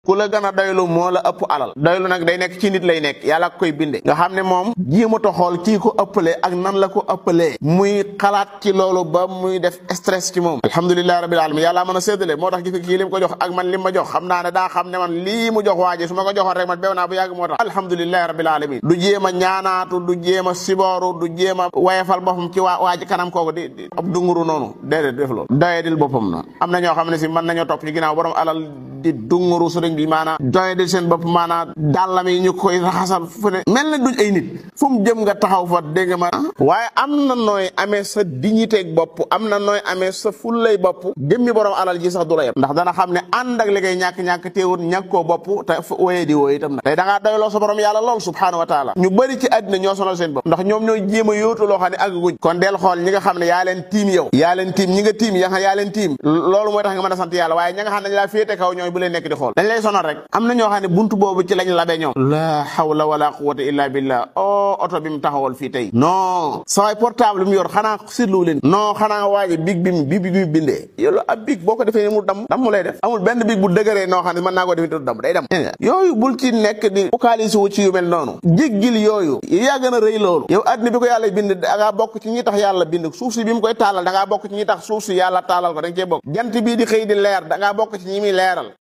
ku la gën a doylu moo la ëpp alal. doylu nag day nekk ci nit lay nekk yàlla koy binde nga xam ne moom jéemata xool kii ko ëppalee ak nan la ko ëppalee muy xalaat ci loolu ba muy def stress ci moom. alhamdulillahi rabbil alamin yàlla mën a séddale moo tax gis nga kii lim ko jox ak man lim ma jox xam naa ne daa xam ne man lii mu jox waaji su ma ko joxoon rek man bew naa bu yàgg moo tax alhamdulillahi rabbil alamin du jéem a ñaanaatu du jéem a sibooru du jéem a wayefal boppam ci waaji kanam kooku di ab dunguru noonu déedéet def loolu doyedil boppam na am na ñoo xam ne si mën nañoo topp ci ginnaaw borom alal di dunguru sëriñ bi maanaam doyedil seen bopp maanaam dàllam yi ñu koy raxasal fu ne mel na duñ ay nit fu mu jëm nga taxaw fa dégg ma waaye am na nooy amee sa dignité bopp am na nooy amee sa fullay bopp jëmmi borom alal ji sax du la yem ndax dana xam ne ànd ak li ngay ñàkk-ñàkk teewul ñàkkoo bopp te wooyee di wooyu itam nag tey da ngaa doyloo sa borom yàlla lool subhaanahu wa taala ñu bëri ci àddina ñoo sonal seen bopp ndax ñoom ñooy jéem a yóotu loo xam ne ak guñ kon del xool ñi nga xam ne yaa leen tiim yow yaa leen tiim ñi nga tiim yaa leen tiim loolu mooy tax nga mën a sant yàlla waaye ña nga xam ne dañ laa féete kaw ñooy bu leen nekk di xool dañ lay sonal rek am na ñoo xam ne buntu boobu ci lañ labe ñoom la hawla wala quwwata illa billah oto bi mu taxawal fii tey non sawaay portable bi mu yor xanaa sirlu leen non xanaa waaji big bi bindee yow ab big boo ko defee mu damm lay def amul benn big bu dëgëree noo xam ne mën naa ko defee damm day dem yooyu bul ci nekk di focaliser wu ci yu mel noonu jéggil yooyu yaa gën a rëy loolu yow àddina bi ko yàlla bind da ngaa bokk ci ñi tax yàlla bind suuf si bi mu koy taalal da ngaa bokk ci ñi tax suuf si yàlla taalal ko da nga cee bokk jant bii di xëy di leer da ngaa bokk ci ñi muy leeral